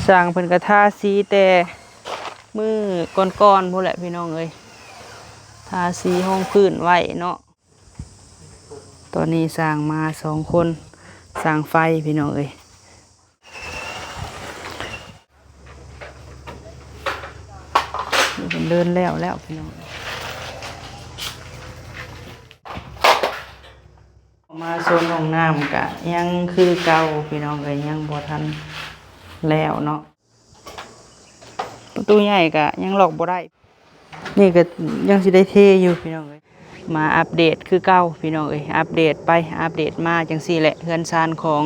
ຊ່າງເພິ່ນກໍທາສີແຕ່ມື້ກ່ອນໆພຸ້ນແຫຼະພີ່ນ້ອງເອີຍ, ທາສີຮອງພື້ນໄວ້ເນາະ. ຕອນນີ້ຊ່າງມາສອງຄົນ, ຊ່າງໄຟພີ່ນ້ອງເອີຍ. ເດີນແລ້ວແລ້ວພີ່ນ້ອງ, ມາໂຊນຫ້ອງນ້ຳກະຍັງຄືເກົ່າພີ່ນ້ອງເອີຍ, ຍັງບໍ່ທັນແລ້ວເນາະ. ປະຕູໃຫຍ່ກະຍັງລັອກບໍ່ໄດ້, ນີ້ກະຍັງຊິໄດ້ເທຢູ່ພີ່ນ້ອງເອີຍ. ມາອັບເດດຄືເກົ່າພີ່ນ້ອງເອີຍ, ອັບເດດໄປອັບເດດມາຈັ່ງຊີ້ແຫຼະ. ເຮືອນຊານຂອງ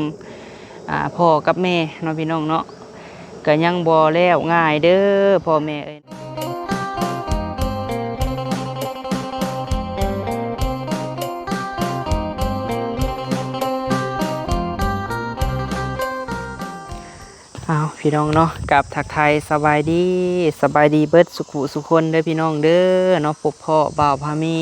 ອາ ພໍ່ກັບແມ່ເນາະພີ່ນ້ອງເນາະ, ກະຍັງບໍ່ແລ້ວງ່າຍເດີພໍ່ແມ່ເອີຍ. ອ້າວ ພີ່ນ້ອງເນາະ, ກັບທັກທາຍສະບາຍດີ, ສະບາຍດີເບິດສຸຂູສຸຄົນເດີພີ່ນ້ອງເດີເນາະ. ພົບພໍ້ບ່າວພາມີ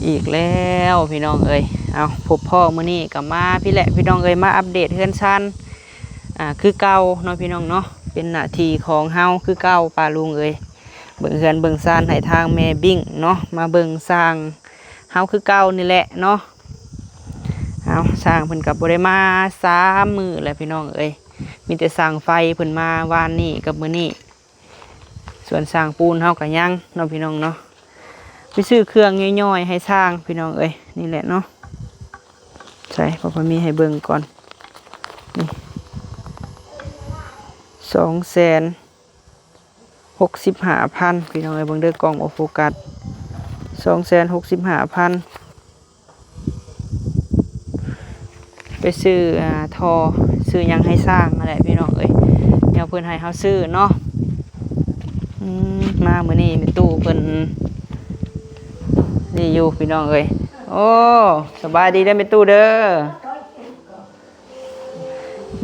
ອີກແລ້ວພີ່ນ້ອງເອີຍ. ເອົາ ພົບພໍ້ມື້ນີ້ກໍມາພີ້ແຫຼະພີ່ນ້ອງເອີຍ, ມາອັບເດດເຮືອນຊານ ອາ ຄືເກົ່າເນາະພີ່ນ້ອງເນາະ. ເປັນໜ້າທີ່ຂອງເຮົາຄືເກົ່າປ້າລຸງເອີຍ, ເບິ່ງເຮືອນເບິ່ງຊານໃຫ້ທາງແມ່ບິ້ງເນາະ, ມາເບິ່ງຊ່າງເຮົາຄືເກົ່ານີ້ແຫຼະເນາະ. ເອົາ ຊ່າງເພິ່ນກໍບໍ່ໄດ້ມາສາມມື້ແລ້ວພີ່ນ້ອງເອີຍ, ມີແຕ່ຊ່າງໄຟເພິ່ນມາວານນີ້ກັບມື້ນີ້, ສ່ວນຊ່າງປູນເຮົາກໍຍັງເນາະພີ່ນ້ອງເນາະ. ໄປຊື້ເຄື່ອງຍ່ອຍໆໃຫ້ຊ່າງພີ່ນ້ອງເອີຍ, ນີ້ແຫຼະເນາະ. ໃສ່ ພໍ່ພາມີໃຫ້ເບິ່ງກ່ອນ, ນີ້ ສອງແສນ ຫົກສິບຫ້າພັນ ພີ່ນ້ອງເອີຍ. ເບິ່ງເດີ ກ້ອງບໍ່ໂຟກັດ, ສອງແສນຫົກສິບຫ້າພັນ ໄປຊື້ ອ່າ ທໍ່ ຊື້ຫຍັງໃຫ້ຊ່າງຫັ້ນແຫຼະພີ່ນ້ອງເອີຍ, ແນວເພິ່ນໃຫ້ເຮົາຊື້ເນາະ. ອືມ ມາມື້ນີ້ແມ່ຕູ້ເພິ່ນນີ້ຢູ່ພີ່ນ້ອງເອີຍ. ໂອ້ ສະບາຍດີເດີແມ່ຕູ້ເດີ.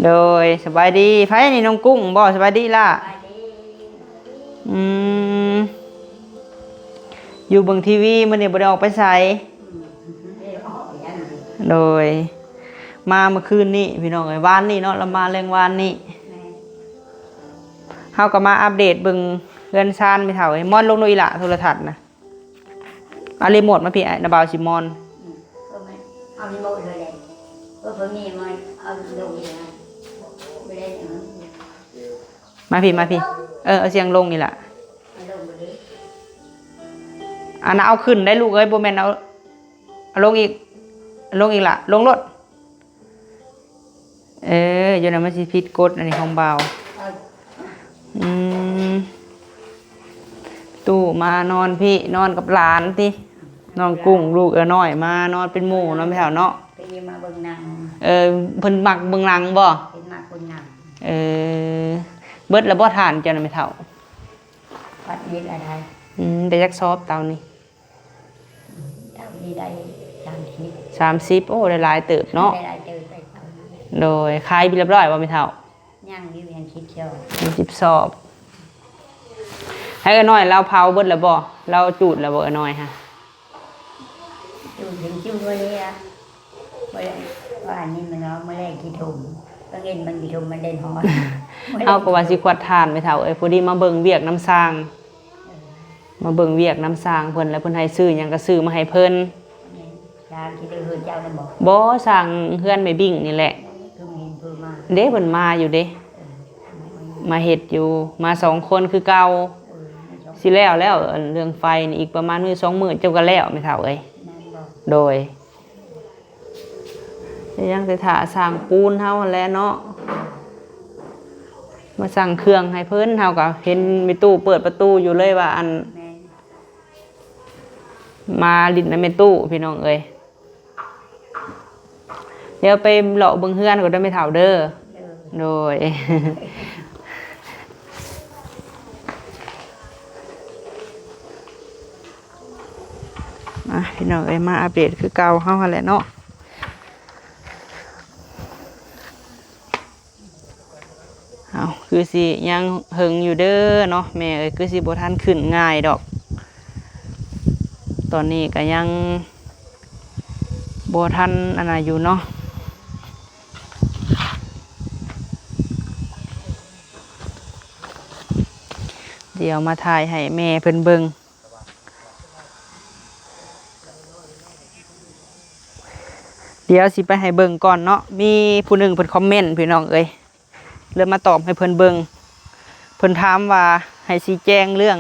ໂດຍ ສະບາຍດີ. ໃຜນີ້ ນ້ອງກຸ້ງບໍ? ສະບາຍດີລະ. ອືມ ຢູ່ເບິ່ງທີວີ ມື້ນີ້ບໍ່ໄດ້ອອກໄປໃສ. ໂດຍ ມາເມື່ອຄືນນີ້ພີ່ນ້ອງເອີຍ, ວານນີ້ເນາະ, ລາວມາແລງວານນີ້. ເຮົາກໍມາອັບເດດເບິ່ງເຮືອນຊານແມ່ເຖົ້າເອີຍ. ມອນລົງໂລດອີ່ຫຼ້າ ໂທລະທັດນະ. ເອົາຣີໂມດມາພີ້ ອ້າຍ ນ້າບ່າວຊິມອນ. ອືມ ເອົາແມ່ ເອົາຣີໂມດເລີຍແຫຼະ. ເອີ ເພິ່ນມີມາເອົາລົງອີກນະ. ບໍ່ໄດ້ຫຍັງ. ມາພີ້ ມາພີ້. ເອີ ເອົາສຽງລົງນີ້ລະ. ເອົາລົງບໍ່ໄດ້. ອັນນັ້ນເອົາຂຶ້ນໄດ້ລູກເອີຍ, ບໍ່ແມ່ນເອົາ ເອົາລົງອີກ. ລົງອີກລະ. ລົງໂລດ. ເອີ ຢູ່ນັ້ນມັນຊິຜິດກົດ ອັນນີ້ຂອງບ່າວ. ເອີ ອືມ ຕູ້ມານອນພີ້ ນອນກັບຫຼານຕິ. ນ້ອງກຸ້ງລູກເອື້ອຍນ້ອຍມານອນເປັນໝູ່ເນາະ ແມ່ເຖົ້າເນາະ. ເພິ່ນມາເບິ່ງໜັງ. ເອີ ເພິ່ນມັກເບິ່ງໜັງບໍ? ເພິ່ນມັກເບິ່ງໜັງ. ເອີ ເບິດແລ້ວບໍຖ່ານເຈົ້ານະແມ່ເຖົ້າ? ບັດນີ້ລະໄດ້. ອືມ ໄດ້ຈັກຊອບເຕົານີ້? ເຕົານີ້ໄດ້ສາມສິບ. ສາມສິບ ໂອ້ ໄດ້ຫຼາຍເຕີບເນາະ. ໄດ້ຫຼາຍເຕີບໄດ້ເຕົາ. ໂດຍ ຂາຍເປັນຮຽບຮ້ອຍບໍ່ແມ່ເຖົ້າ? ຍັງຢູ່ ຍັງສິບຊອບ. ຍັງສິບຊອບ. ໃຫ້ເອື້ອຍນ້ອຍລາວເຜົາເບິດແລ້ວບໍ່? ລາວຈູດແລ້ວບໍ່ເອື້ອຍນ້ອຍຫະ? ຈູດ ເຫັນຈູດມື້ນີ້ລະ. ມື້ແລງ ວ່ານີ້ມັນເນາະ ມື້ແລງຂີ້ຖົມ ກາງເວັນມັນຂີ້ຖົມ ມັນເຫຼັ້ນຮອດ. ເຮົາກໍວ່າຊິຂວັດຖ່ານແມ່ເຖົ້າເອີຍ, ພໍດີມາເບິ່ງວຽກນຳຊ່າງ ເອີ ມາເບິ່ງວຽກນຳຊ່າງເພິ່ນ ແລ້ວເພິ່ນໃຫ້ຊື້ຫຍັງກໍຊື້ມາໃຫ້ເພິ່ນ. ແມ່ນ ຊ່າງທີ່ໄດ້ເຮືອນເຈົ້ານັ້ນບໍ? ບໍ່ ຊ່າງເຮືອນແມ່ບິ້ງນີ້ແຫຼະ. ຄືເຫັນເພິ່ນມາ ເດ້ ເພິ່ນມາຢູ່ເດ້. ເອີ ມາເຮັດຢູ່ ມາສອງຄົນຄືເກົ່າ. ເອີ ມາສອງ ຊິແລ້ວແລ້ວ ອັນເລື່ອງໄຟນີ້ ອີກປະມານມື້ສອງມື້ເຈົ້າກໍແລ້ວແມ່ເຖົ້າເອີຍ. ແມ່ນບໍ? ໂດຍ. ກໍຍັງແຕ່ຖ້າຊ່າງປູນເຮົາຫັ້ນແຫຼະເນາະ ມາສັ່ງເຄື່ອງໃຫ້ເພິ່ນ. ເຮົາກໍເຫັນແມ່ຕູ້ເປີດປະຕູຢູ່ເລີຍວ່າ ອັນ ແມ່ນ ມາຫຼິ້ນນຳແມ່ຕູ້ ພີ່ນ້ອງເອີຍ. ດຽວໄປເລາະເບິ່ງເຮືອນກ່ອນເດີແມ່ເຖົ້າເດີ. ໂດຍ ໂດຍ. ອ່ະ ພີ່ນ້ອງເອີຍ ມາອັບເດດຄືເກົ່າເຮົາຫັ້ນແຫຼະເນາະ. ເອົາ ຄືຊິຍັງເຫິງຢູ່ເດີເນາະແມ່ເອີຍ, ຄືຊິບໍ່ທັນຂຶ້ນງ່າຍດອກ. ຕອນນີ້ກໍຍັງບໍ່ທັນອັນນັ້ນຢູ່ເນາະ. ດຽວມາຖ່າຍໃຫ້ແມ່ເພິ່ນເບິ່ງ. ດຽວຊິໄປໃຫ້ເບິ່ງກ່ອນເນາະ. ມີຜູ້ໜຶ່ງເພິ່ນຄອມເມັນ ພີ່ນ້ອງເອີຍ, ເລີຍມາຕອບໃຫ້ເພິ່ນເບິ່ງ. ເພິ່ນຖາມວ່າໃຫ້ຊີ້ແຈງເລື່ອງ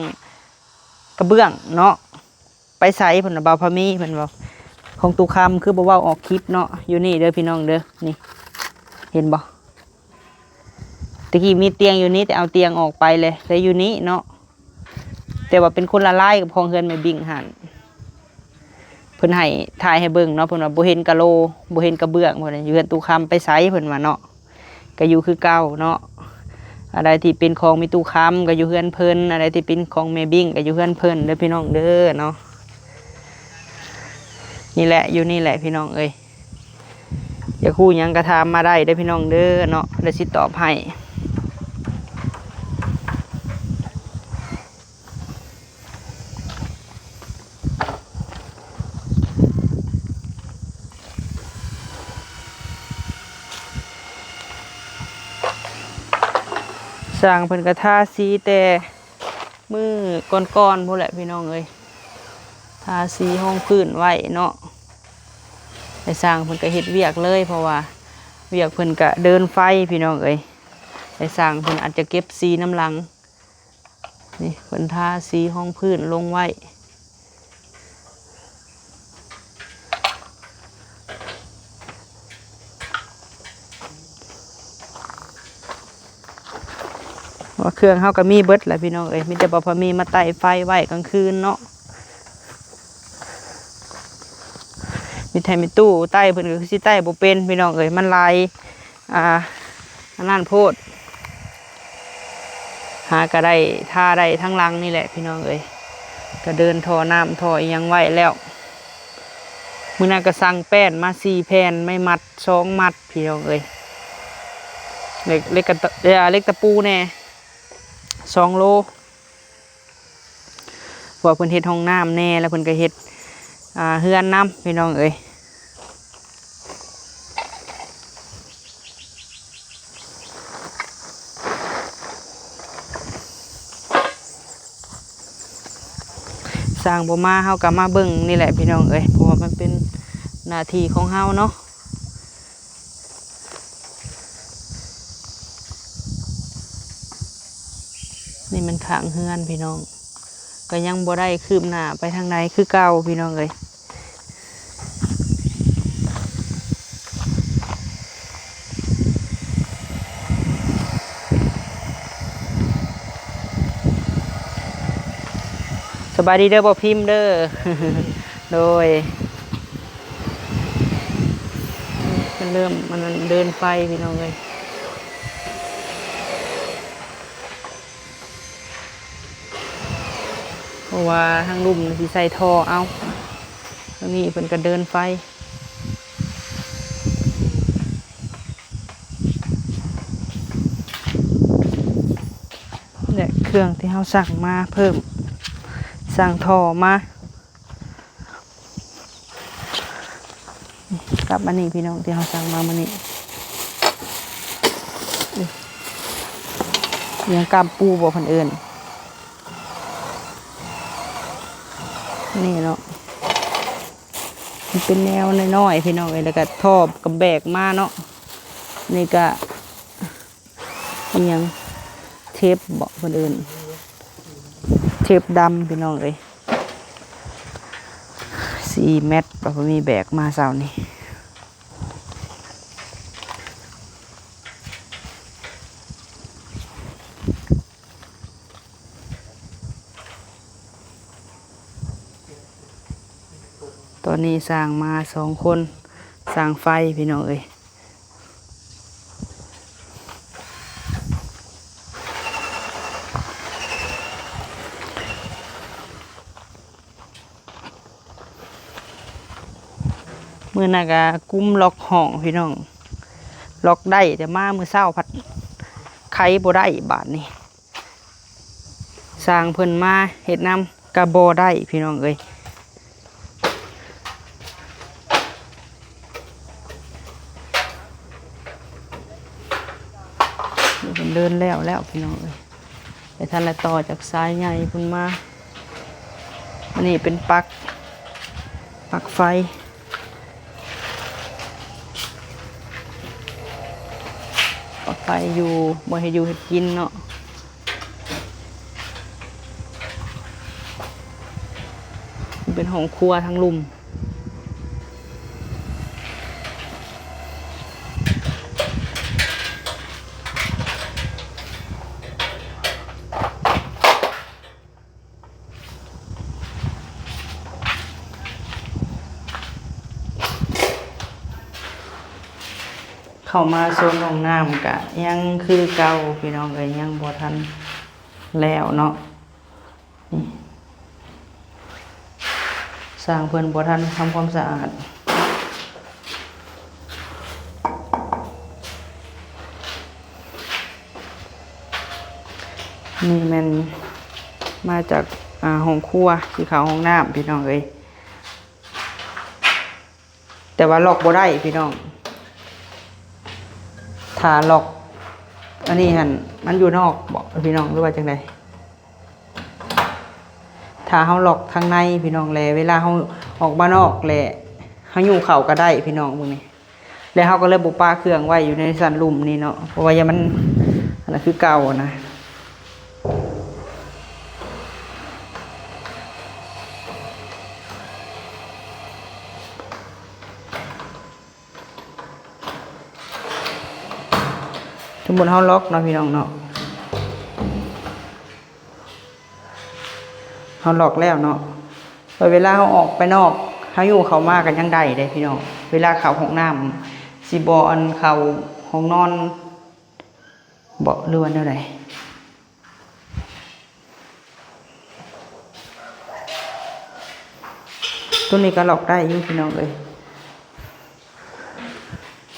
ກະເບື້ອງເນາະ ໄປໃສ ເພິ່ນວ່າ ບ່າວພາມີ ເພິ່ນວ່າ ຂອງຕູ້ຄຳຄືບໍ່ເວົ້າອອກຄລິບເນາະ. ຢູ່ນີ້ເດີພີ່ນ້ອງເດີ ນີ້ ເຫັນບໍ່? ແຕ່ກີ້ມີຕຽງຢູ່ນີ້ ແຕ່ເອົາຕຽງອອກໄປເລີຍ ແຕ່ຢູ່ນີ້ເນາະ ແຕ່ວ່າເປັນຄົນລະລາຍກັບຂອງເຮືອນແມ່ບິ້ງຫັ້ນ. ເພິ່ນໃຫ້ຖ່າຍໃຫ້ເບິ່ງເນາະ ເພິ່ນວ່າບໍ່ເຫັນກະໂລ ບໍ່ເຫັນກະເບື້ອງ ເພິ່ນວ່າ ຢູ່ເຮືອນຕູ້ຄຳໄປໃສ ເພິ່ນວ່າເນາະ. ກະຢູ່ຄືເກົ່າເນາະ. ອັນໃດທີ່ເປັນຂອງແມ່ຕູ້ຄຳກະຢູ່ເຮືອນເພິ່ນ, ອັນໃດທີ່ເປັນຂອງແມ່ບິ້ງກະຢູ່ເຮືອນເພິ່ນເດີພີ່ນ້ອງເດີເນາະ. ນີ້ແຫຼະ ຢູ່ນີ້ແຫຼະພີ່ນ້ອງເອີຍ. ຢາກຮູ້ຫຍັງກະຖາມມາໄດ້ເດີພີ່ນ້ອງເດີເນາະ, ດຽວຊິຕອບໃຫ້. ຊ່າງເພິ່ນກະທາສີແຕ່ມື້ກ່ອນໆ ພຸ້ນແຫຼະພີ່ນ້ອງເອີຍ, ທາສີຮອງພື້ນໄວ້ເນາະ. ແຕ່ຊ່າງເພິ່ນກະເຮັດວຽກເລີຍ ເພາະວ່າວຽກເພິ່ນກະເດີນໄຟພີ່ນ້ອງເອີຍ. ແຕ່ຊ່າງເພິ່ນອາດຈະເກັບສີນຳຫຼັງ. ນີ້ເພິ່ນທາສີຮອງພື້ນລົງໄວ້. ວ່າເຄື່ອງເຮົາກະມີເບິດແຫຼະພີ່ນ້ອງເອີຍ, ມີແຕ່ບໍ່ພໍມີມາໄຕ້ໄຟໄວ້ກາງຄືນເນາະ. ມີແຕ່ແມ່ຕູ້ໄຕ້ ເພິ່ນກະຄືຊິໄຕ້ບໍ່ເປັນພີ່ນ້ອງເອີຍ, ມັນຫຼາຍ ອ່າ ອັນນັ້ນໂພດ. ຫາກະໄດ້ທາໄດ້ທັງຫຼັງນີ້ແຫຼະພີ່ນ້ອງເອີຍ. ກະເດີນທໍ່ນ້ຳທໍ່ອີ່ຫຍັງໄວ້ແລ້ວ. ມື້ນັ້ນກະສັ່ງແປ້ນມາສີ່ແຜ່ນ, ໄມ້ມັດສອງມັດພີ່ນ້ອງເອີຍ. ເຫຼັກ ເຫຼັກກະ ເຫຼັກຕະປູແດ່ສອງໂລ. ເພາະວ່າເພິ່ນເຮັດຫ້ອງນ້ຳແດ່ ແລ້ວເພິ່ນກະເຮັດ ອ່າ ເຮືອນນຳພີ່ນ້ອງເອີຍ. ຊ່າງບໍ່ມາ ເຮົາກະມາເບິ່ງນີ້ແຫຼະພີ່ນ້ອງເອີຍ, ເພາະວ່າມັນເປັນໜ້າທີ່ຂອງເຮົາເນາະ. ນີ້ແມ່ນຂ້າງເຮືອນພີ່ນ້ອງ, ກະຍັງບໍ່ໄດ້ຄືບໜ້າໄປທາງໃດຄືເກົ່າພີ່ນ້ອງເອີຍ. ສະບາຍດີເດີ ບໍ່ພິມເດີ. ໂດຍ ເພິ່ນເລີ່ມ ອັນນັ້ນ ເດີນໄຟພີ່ນ້ອງເອີຍ. ເພາະວ່າທາງລຸ່ມຊິໃສ່ທໍ່ເອົາ, ທາງນີ້ເພິ່ນກະເດີນໄຟ. ແລະ ເຄື່ອງທີ່ເຮົາສັ່ງມາເພີ່ມ, ສັ່ງທໍ່ມາ. ກັບອັນນີ້ພີ່ນ້ອງ ທີ່ເຮົາສັ່ງມາມື້ນີ້ ອີ່ຫຍັງ ກ້າມປູບໍ່ເພິ່ນເອີ້ນ ນີ້ເນາະ. ມັນເປັນແນວນ້ອຍໆ ພີ່ນ້ອງເອີຍ, ແລ້ວກະທໍ່ກະແບກມາເນາະ. ນີ້ກະ ອີ່ຫຍັງ ເທບເບາະ ເພິ່ນເອີ້ນເທບດຳ ພີ່ນ້ອງເອີຍ. ສີ່ແມັດ ບໍ່ມີແບກມາເຊົ້ານີ້. ຕອນນີ້ຊ່າງມາສອງຄົນ, ຊ່າງໄຟ ພີ່ນ້ອງເອີຍ. ມື້ນັ້ນກະກຸມລັອກຫ້ອງພີ່ນ້ອງ, ລັອກໄດ້ ແຕ່ມາມື້ເຊົ້າພັດໄຂບໍ່ໄດ້ບາດນີ້. ຊ່າງເພິ່ນມາເຮັດນຳກະບໍ່ໄດ້ພີ່ນ້ອງເອີຍ. ເພິ່ນເດີນແລ້ວແລ້ວພີ່ນ້ອງເອີຍ, ແຕ່ ບໍ່ທັນລະຕໍ່ຈາກສາຍໃຫຍ່ພຸ້ນມາ. ອັນນີ້ເປັນປັກ ປັກໄຟ ປັກໄຟຢູ່ ບໍ່ເຮັດຢູ່ເຮັດກິນເນາະ. ເປັນຫ້ອງຄົວທາງລຸ່ມ. ເຂົ້າມາໂຊນຫ້ອງນ້ຳກະຍັງຄືເກົ່າພີ່ນ້ອງເອີຍ ຍັງບໍ່ທັນແລ້ວເນາະ. ນີ້ ຊ່າງເພິ່ນບໍ່ທັນທຳຄວາມສະອາດ. ນີ້ແມ່ນມາຈາກ ອ່າ ຫ້ອງຄົວ ຊິເຂົ້າຫ້ອງນ້ຳ ພີ່ນ້ອງເອີຍ. ແຕ່ວ່າລັອກບໍ່ໄດ້ພີ່ນ້ອງ. ຖ້າລັອກອັນນີ້ຫັ້ນ ມັນຢູ່ນອກບໍພີ່ນ້ອງ ຫຼືວ່າຈັ່ງໃດ? ຖ້າເຮົາລັອກທາງໃນພີ່ນ້ອງ ແລະເວລາເຮົາອອກມານອກ ແລະເຮົາຍູ້ເຂົ້າກໍໄດ້ພີ່ນ້ອງ ເບິ່ງນີ້. ແລະເຮົາກໍເລີຍບໍ່ປະເຄື່ອງໄວ້ຢູ່ໃນຊັ້ນລຸ່ມນີ້ເນາະ ເພາະວ່າຢ້ານມັນອັນນັ້ນຄືເກົ່ານະ. ສົມມຸດເຮົາລັອກເນາະ ພີ່ນ້ອງເນາະ. ເຮົາລັອກແລ້ວເນາະ ແລ້ວເວລາເຮົາອອກໄປນອກ ເຮົາຍູ້ເຂົ້າມາກໍຍັງໄດ້ເດ້ພີ່ນ້ອງ. ເວລາເຂົ້າຫ້ອງນ້ຳ ຊິບໍ່ອັນເຂົ້າຫ້ອງນອນບໍ ຫຼືວ່າແນວໃດ? ໂຕນີ້ກໍລັອກໄດ້ຢູ່ພີ່ນ້ອງເອີຍ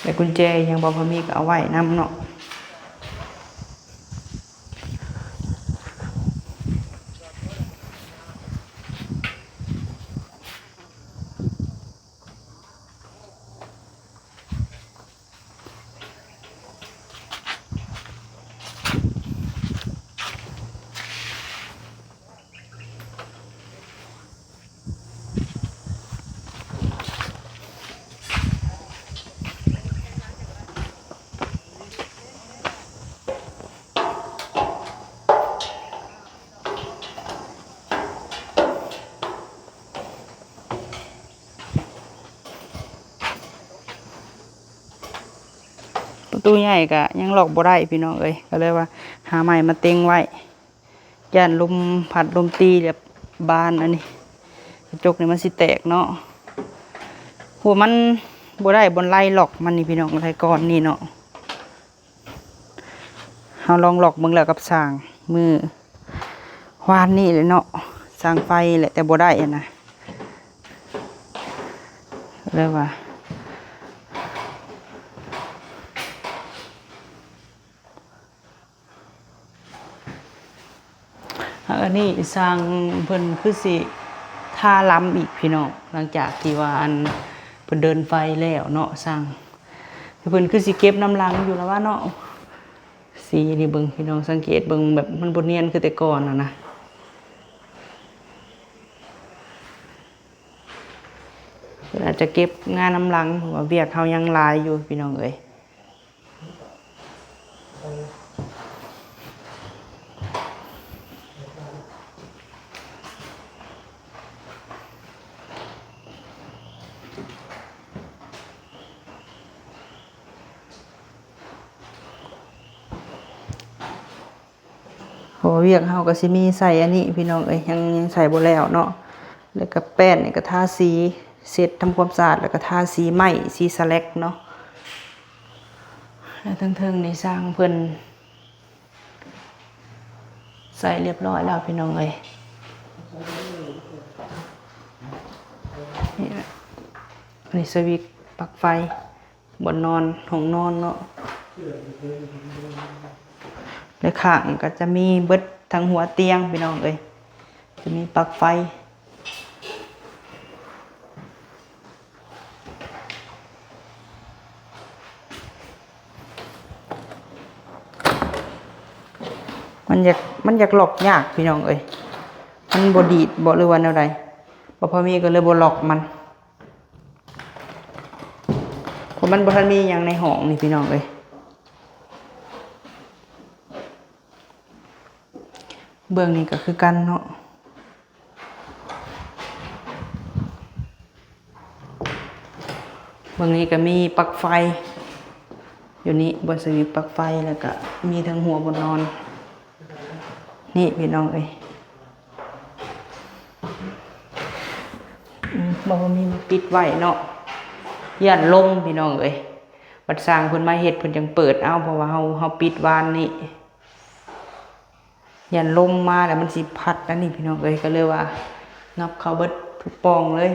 ແລະກຸນແຈຫຍັງບໍ່ພໍມີກໍເອົາໄວ້ນຳເນາະ. ປະຕູໃຫຍ່ກະຍັງລັອກບໍ່ໄດ້ພີ່ນ້ອງເອີຍ ກໍເລີຍວ່າຫາໄມ້ມາເຕັງໄວ້ ຢ້ານລົມພັດລົມຕີແລ້ວບານອັນນີ້ ກະຈົກນີ້ມັນຊິແຕກເນາະ. ໂຫ ມັນບໍ່ໄດ້ບ່ອນໄລ່ລັອກມັນນີ້ພີ່ນ້ອງ ໄລ່ກ່ອນນີ້ເນາະ. ເຮົາລອງລັອກເບິ່ງແລ້ວກັບຊ່າງມື້ວານນີ້ແຫຼະເນາະ ຊ່າງໄຟແຫຼະ ແຕ່ບໍ່ໄດ້ຫັ້ນນະ ເລີຍວ່າ ອັນນີ້ຊ່າງເພິ່ນຄືຊິທາລຳອີກພີ່ນ້ອງ ຫຼັງຈາກທີ່ວ່າອັນເພິ່ນເດີນໄຟແລ້ວເນາະ ຊ່າງເພິ່ນຄືຊິເກັບນຳຫຼັງຢູ່ລະວ່າເນາະ. ສີນີ້ເບິ່ງພີ່ນ້ອງ ສັງເກດເບິ່ງແບບມັນບໍ່ນຽນຄືແຕ່ກ່ອນຫັ້ນນະ ເພິ່ນອາດຈະເກັບງານນຳຫຼັງ ເພາະວ່າວຽກເຮົາຍັງຫຼາຍຢູ່ພີ່ນ້ອງເອີຍ. ເພາະວ່າວຽກເຮົາກໍຊິມີໃສ່ອັນນີ້ພີ່ນ້ອງເອີຍ ຍັງ ຍັງໃສ່ບໍ່ແລ້ວເນາະ. ແລ້ວກໍແປ້ນນີ້ກໍທາສີ ເຊັດທຳຄວາມສະອາດ ແລ້ວກໍທາສີໄມ້ ສີສະແລັກເນາະ. ແລ້ວເທິງໆນີ້ຊ່າງເພິ່ນໃສ່ລຽບຮ້ອຍແລ້ວພີ່ນ້ອງເອີຍ. ນີ້ແຫຼະ ອັນນີ້ສະວິດປັກໄຟ ບ່ອນນອນ ຫ້ອງນອນເນາະ. ແລະຂ້າງກໍຈະມີເບິດທັງຫົວຕຽງພີ່ນ້ອງເອີຍ ຈະມີປັກໄຟ. ເ ມັນຢາກ ມັນຢາກລັອກຍາກພີ່ນ້ອງເອີຍ ມັນບໍ່ດີດບໍ່ ຫຼືວ່າແນວໃດ ບໍ່ພໍມີກໍເລີຍບໍ່ລັອກມັນ ເພາະມັນບໍ່ທັນມີຫຍັງໃນຫ້ອງນີ້ພີ່ນ້ອງເອີຍ. ເບື້ອງນີ້ກໍຄືກັນເນາະ ເບື້ອງນີ້ກໍມີປັລັກໄຟຢູ່ນີ້ ບ່ອນສະຫວິດປັລັກໄຟ ແລ້ວກໍມີເທິງຫົວບ່ອນນອນນີ້ພີ່ນ້ອງເອີຍ. ອືມ ບໍ່ມີມາປິດໄວ້ເນາະ ຢ້ານລົມພີ່ນ້ອງເອີຍ ບັດຊ່າງເພິ່ນມາເຮັດ ເພິ່ນຈັ່ງເປີດເອົາ ເພາະວ່າເຮົາ ເຮົາປິດວານນີ້ ຢ້ານລົມມາແລ້ວມັນຊິພັດອັນນີ້ພີ່ນ້ອງເອີຍ ກໍເລີຍວ່າຫຍັບເຂົ້າເບິດທຸກປ່ອງເລີຍ.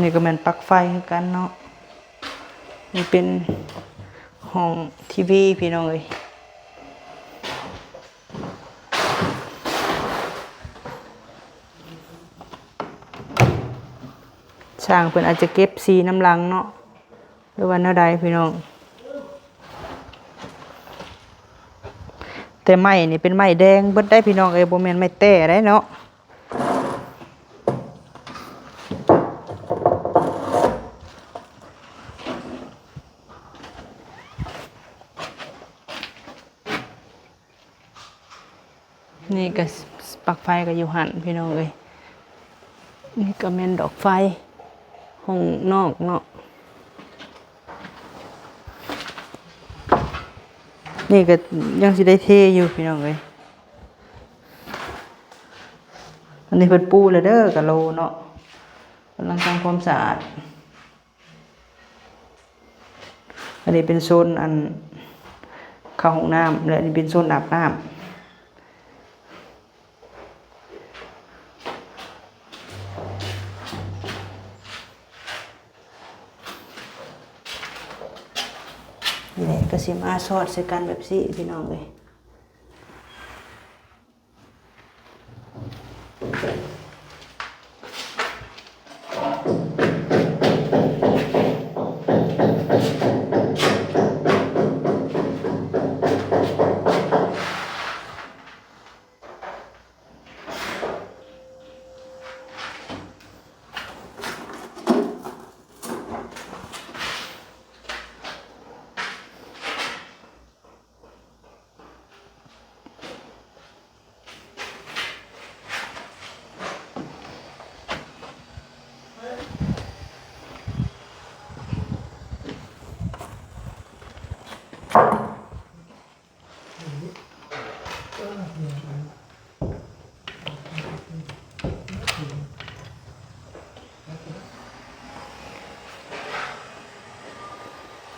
ນີ້ກໍແມ່ນປັລັກໄຟຄືກັນເນາະ ນີ້ເປັນຫ້ອງທີວີພີ່ນ້ອງເອີຍ. ຊ່າງເພິ່ນອາດຈະເກັບສີນຳຫຼັງເນາະ ຫຼືວ່າແນວໃດພີ່ນ້ອງ ແຕ່ໄມ້ນີ້ເປັນໄມ້ແດງເບິດໄດ໋ພີ່ນ້ອງເອີຍ ບໍ່ແມ່ນໄມ້ແຕ້ໄດ໋ເນາະ. ນີ້ກໍ ປລັກໄຟກໍຢູ່ຫັ້ນພີ່ນ້ອງເອີຍ ນີ້ກໍແມ່ນດອກໄຟຫ້ອງນອກເນາະ ນີ້ກໍຍັງຊິໄດ້ເທຢູ່ພີ່ນ້ອງເອີຍ ອັນນີ້ເພິ່ນປູແລ້ວເດີ ກະໂລເນາະ ກຳລັງທຳຄວາມສະອາດ. ອັນນີ້ເປັນໂຊນອັນເຂົ້າຫ້ອງນ້ຳ ແລະ ອັນນີ້ເປັນໂຊນອາບນ້ຳ ນີ້ແຫຼະ ກໍຊິມາສອດໃສ່ກັນແບບຊີ້ພີ່ນ້ອງເອີຍ.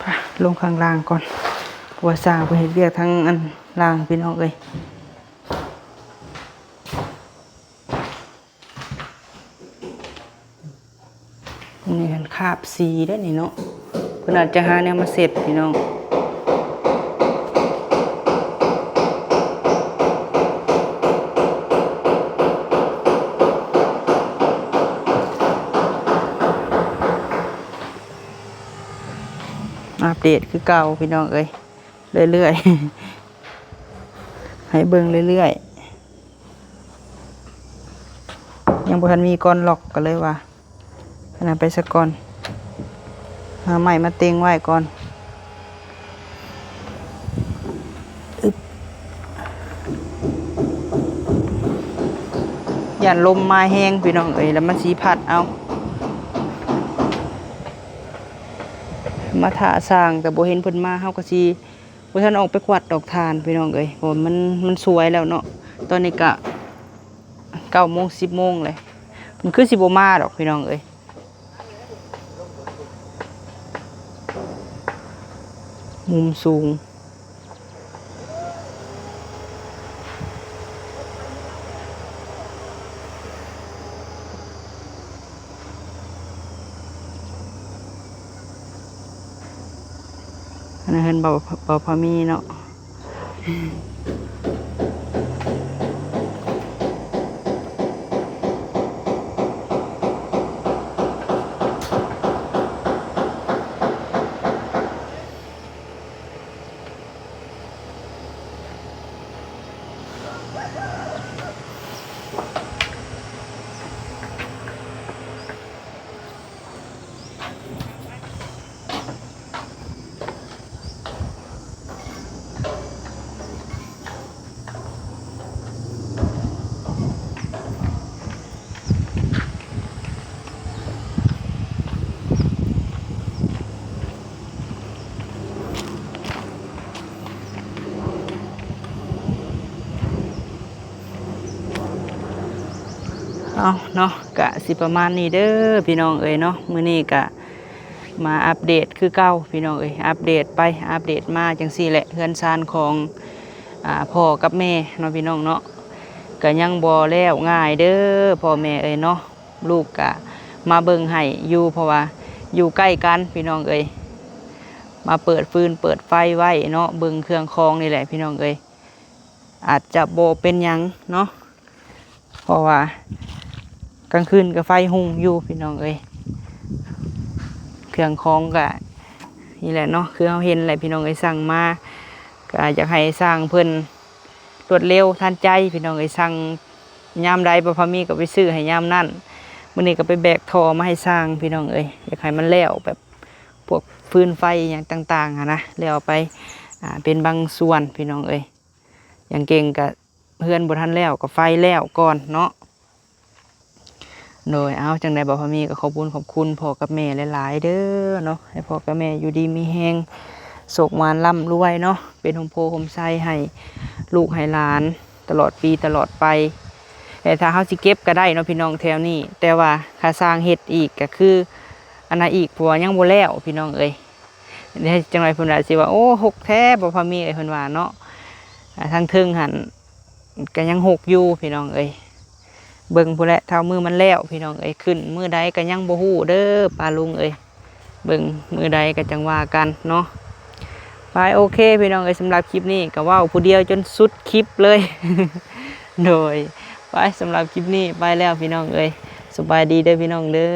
ໄປ ລົງຂ້າງລ່າງກ່ອນ ເພາະວ່າຊ່າງເພິ່ນເຮັດວຽກທາງອັນລ່າງ ພີ່ນ້ອງເອີຍ. ນີ້ຫັ້ນຄາບສີເດ້ນີ້ເນາະ ເພິ່ນອາດຈະຫາແນວມາເຊັດພີ່ນ້ອງ. ອັບເດດຄືເກົ່າພີ່ນ້ອງເອີຍ ເລື້ອຍໆ ໃຫ້ເບິ່ງເລື້ອຍໆ. ຍັງບໍ່ທັນມີກ່ອນລັອກ ກໍເລີຍວ່າ ອັນນັ້ນໄປສາກ່ອນ ຫາໄມ້ມາເຕັງໄວ້ກ່ອນ. ອຶບ ຢ້ານລົມມາແຮງພີ່ນ້ອງເອີຍ ແລ້ວມັນຊິພັດເອົາ. ມາຖ້າຊ່າງ ແຕ່ບໍ່ເຫັນເພິ່ນມາ ເຮົາກໍຊິ ບໍ່ທັນອອກໄປກວາດດອກຖ່ານພີ່ນ້ອງເອີຍ ເພາະວ່າມັນ ມັນສວຍແລ້ວເນາະ. ຕອນນີ້ກະເກົ້າໂມງ ສິບໂມງແລ້ວ ມັນຄືຊິບໍ່ມາດອກພີ່ນ້ອງເອີຍ ມຸມສູງ. ເຮືອນເບົາ ເບົາພາມີເນາະ. ເອົາເນາະ ກະຊິປະມານນີ້ເດີພີ່ນ້ອງເອີຍເນາະ. ມື້ນີ້ກະມາອັບເດດຄືເກົ່າພີ່ນ້ອງເອີຍ ອັບເດດໄປອັບເດດມາຈັ່ງຊີ້ແຫຼະ. ເຮືອນຊານຂອງ ອາ ພໍ່ກັບແມ່ເນາະພີ່ນ້ອງເນາະ ກະຍັງບໍ່ແລ້ວງ່າຍເດີພໍ່ແມ່ເອີຍເນາະ. ລູກກະມາເບິ່ງໃຫ້ຢູ່ ເພາະວ່າຢູ່ໃກ້ກັນພີ່ນ້ອງເອີຍ ມາເປີດຟືນເປີດໄຟໄວ້ເນາະ ເບິ່ງເຄື່ອງຂອງນີ້ແຫຼະພີ່ນ້ອງເອີຍ. ອາດຈະບໍ່ເປັນຫຍັງເນາະ ເພາະວ່າກາງຄືນກະໄຟຮຸ່ງຢູ່ພີ່ນ້ອງເອີຍ. ເຄື່ອງຂອງກະນີ້ແຫຼະເນາະ ຄືເຮົາເຫັນແຫຼະພີ່ນ້ອງເອີຍ. ສັ່ງມາກະຢາກໃຫ້ຊ່າງເພິ່ນລວດເລັວທັນໃຈພີ່ນ້ອງເອີຍ ສັ່ງຍາມໃດບໍ່ພາມີກະໄປຊື້ໃຫ້ຍາມນັ້ນ. ມື້ນີ້ກະໄປແບກທໍ່ມາໃຫ້ຊ່າງພີ່ນ້ອງເອີຍ ຢາກໃຫ້ມັນແລ້ວແບບພວກຟືນໄຟອີ່ຫຍັງຕ່າງໆຫັ້ນນະ ແລ້ວໄປ ອາ ເປັນບາງສ່ວນພີ່ນ້ອງເອີຍ. ຢ່າງເກັ່ງກະເຮືອນບໍ່ທັນແລ້ວ ກະໄຟແລ້ວກ່ອນເນາະ. ໂດຍ ເອົາ ຈັ່ງໃດບໍ່ພາມີກະຂອບບຸນຂອບຄຸນພໍ່ກັບແມ່ຫຼາຍໆເດີເນາະ ໃຫ້ພໍ່ກັບແມ່ຢູ່ດີມີແຮງ ໂຊກໝານລ່ຳລວຍເນາະ ເປັນຮົ່ມໂພຮົ່ມໄຊໃຫ້ລູກໃຫ້ຫຼານຕະຫຼອດປີຕະຫຼອດໄປ. ແຕ່ຖ້າເຮົາຊິເກັບກະໄດ້ເນາະພີ່ນ້ອງແຖວນີ້ ແຕ່ວ່າຖ້າຊ່າງເຮັດອີກກະຄືອັນນັ້ນອີກ ເພາະວ່າຍັງບໍ່ແລ້ວພີ່ນ້ອງເອີຍ. ເດ ຈັ່ງໃດເພິ່ນອາດຊິວ່າ ໂອ້ ຮົກແທ້ບໍ່ພາມີເອີຍ ເພິ່ນວ່າເນາະ. ອາ ທາງເທິງຫັ້ນກະຍັງຮົກຢູ່ພີ່ນ້ອງເອີຍ. ເບິ່ງພຸ້ນແຫຼະ ເທົ່າມື້ມັນແລ້ວພີ່ນ້ອງເອີຍ ຂຶ້ນມື້ໃດກະຍັງບໍ່ຮູ້ເດີປ້າລຸງເອີຍ. ເບິ່ງມື້ໃດກະຈັ່ງວ່າກັນເນາະ. ໄປ ໂອເຄພີ່ນ້ອງເອີຍ ສຳລັບຄລິບນີ້ກະເວົ້າຜູ້ດຽວຈົນສຸດຄລິບເລີຍ. ໂດຍ ໄປ ສຳລັບຄລິບນີ້ໄປແລ້ວພີ່ນ້ອງເອີຍ. ສະບາຍດີເດີພີ່ນ້ອງເດີ.